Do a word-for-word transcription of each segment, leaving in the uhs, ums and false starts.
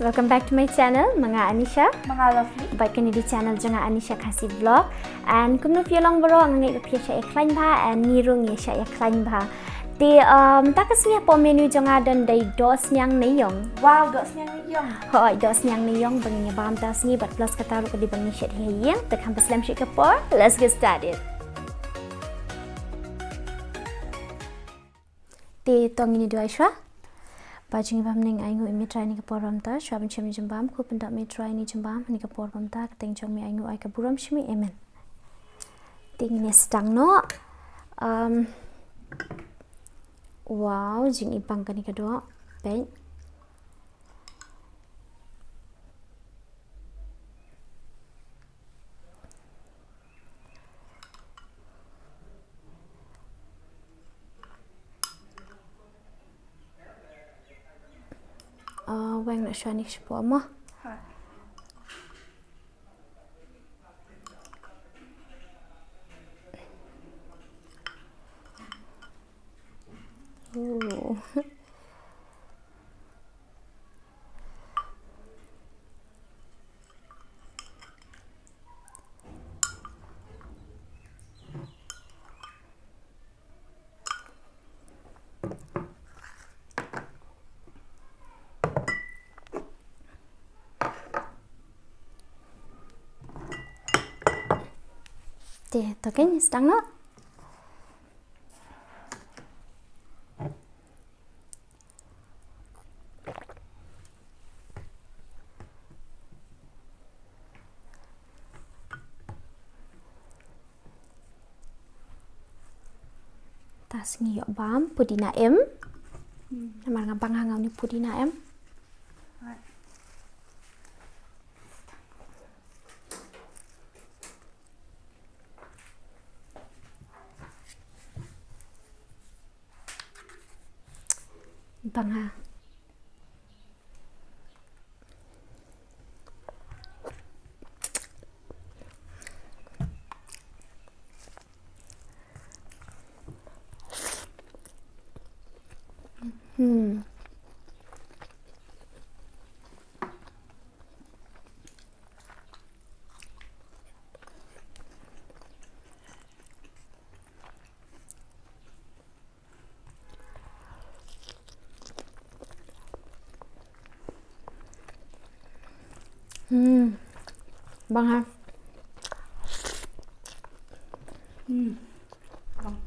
Welcome back to my channel, ma nga Anisha. Ma nga Lovely. Bad kane dei channel jong nga, Anisha Khasi Vlog. And kumno phi ïa long baroh, nga ngeit ba phi ïa shah ïa khlaiñ bha, and ngi ruh ngi ïa shah ïa khlaiñ bha. Te, um, mynta ka sngi hapoh menu jong nga don dei dohsniang ne ïong. Wow, dohsniang ne ïong. Hooid, dohsniang ne ïong ba ngin ïa bam mynta ka sngi, bad plus kata ruh ka dei ba ngin shet hi ha ïing. Te khlem pyndonkam shuh ka por, let's get started. Te to ngin ïa duwai shuwa. Kpa jong ngi ba ha bneng, ainguh ïa me Trai ha kane ka por ba mynta, shuwa ban shem ïa ka jingbam, khublei ïa me Trai ha ka jingbam ha kane ka por ba mynta, ka kyrteng jong me ainguh, ai ka burom sha me. Amen. Te ngin ïa sdang noh. Um, wow, jingibang kane ka doh. Peit. Ah, weng noh shuwa ne shapoh mo? Ha. Ooh. Te, to keiñ, sdang noh. Te sa ngi ïoh bam pudina im. Hmm. Namar nga bang ha nga une pudina im. Right. Bang ha. Hmm. Hmm. Bang ha. Hmm. Bang.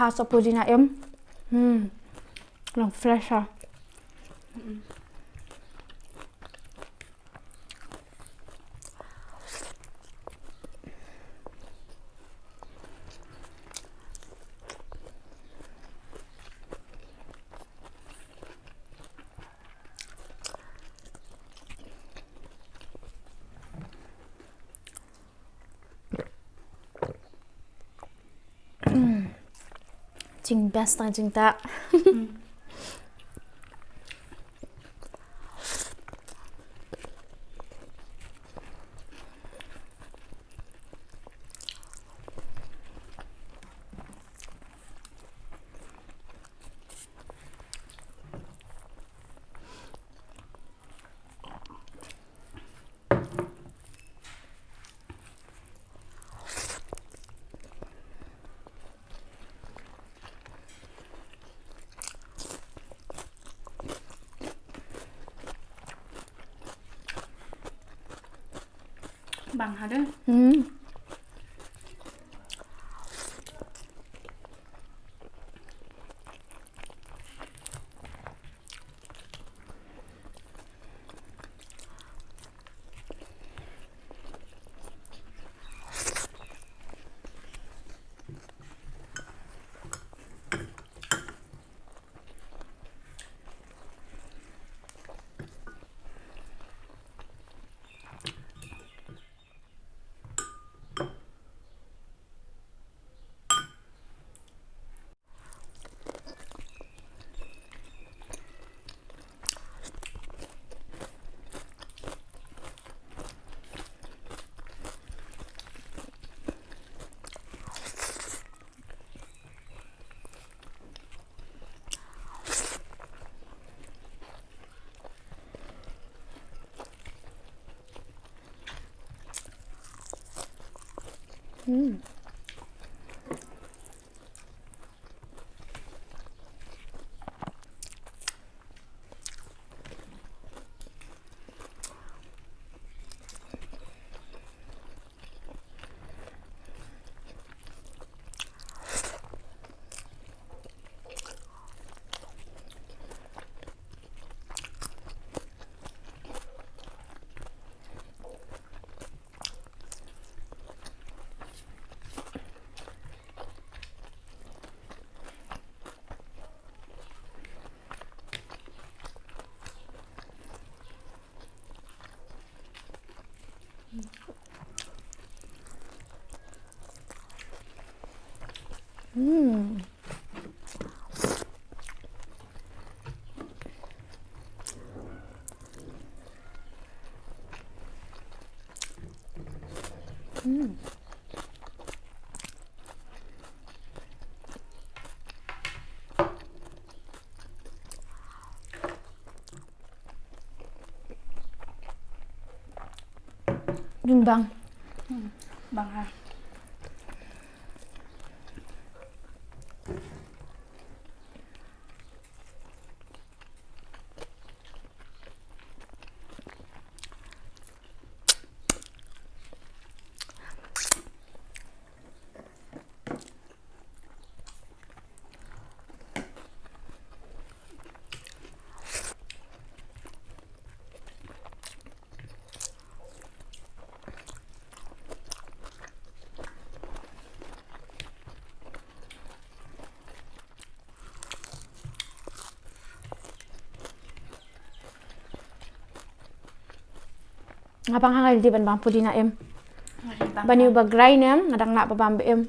Ka taste of pudina im. Hmm. Long fresh ha. Jing best tang jingtah. Bang ha de. Hmm. Hmm. Hmm. Hmm. Dun bang. Hmm, bang ha. Nga bang ha nga ïaldi ban bam pudina em. Nga ïaldi bam. Ban ïa u ba grind em, nga dang lah ba bam ba em.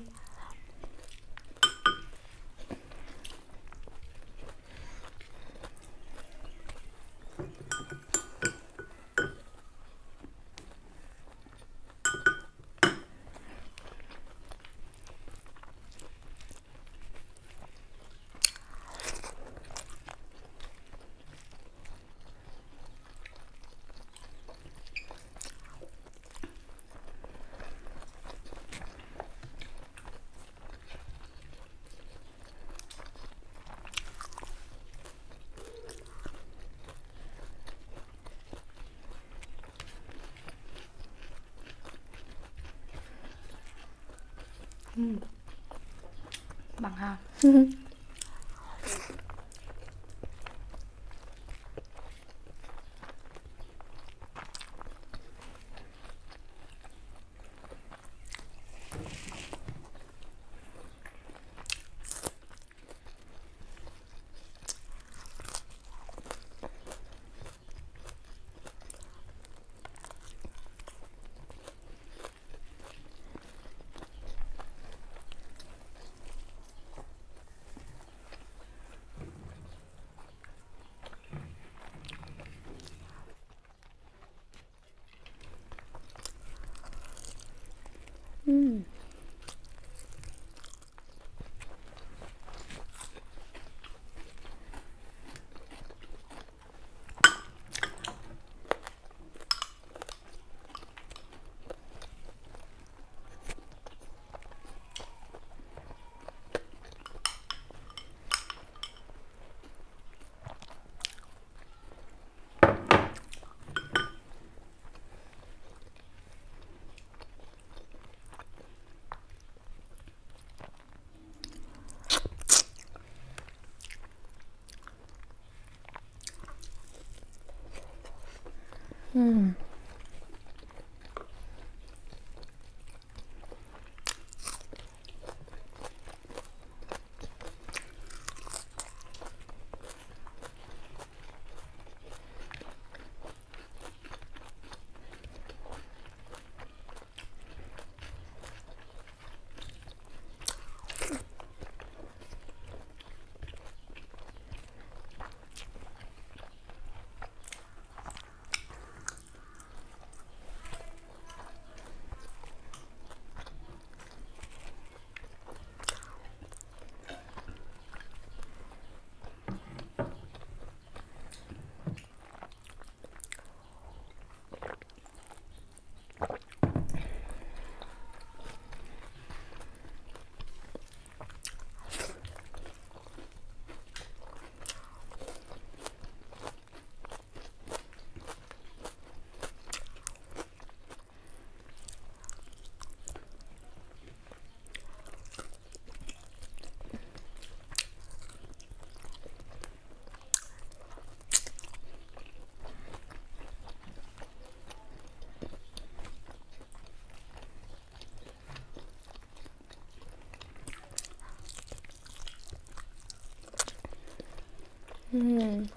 Hmm. Bang ha. Hmm. Hmm.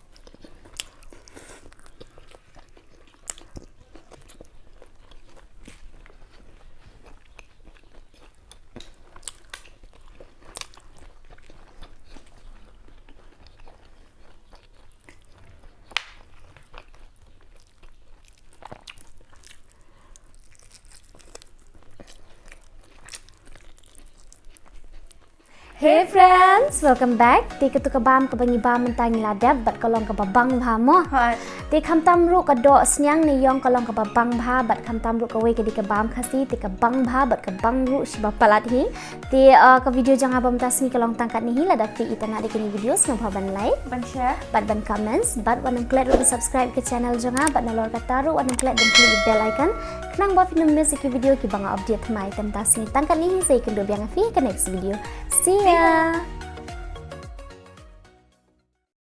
Hey friends, welcome back. Te katu ka bam kaba ngi bam mynta ngi la dep bad ka long kaba bang bha mo. Hooid. Te khamtam ruh ka doh sniang ne ïong ka long kaba bang bha bad khamtam ruh kawei ka dei ka bam Khasi te ka bang bha bad ka bang ruh shiba palat hi. Te, uh, ka video jong nga ba mynta sngi ka long tang katne hi, lada phi itynnad ïa kine ki videos sngewbha ban like, ban share bad ban comments bad wat nym klet ruh ban subscribe ka channel jong nga bad nalor kata ruh wat nym klet ban click bell icon khnang ba phin ym miss ïa ki video kiba nga update thymmai. Te mynta sngi tang katne hi, sa ïakynduh biang ïa phi ha ka next video. See ya.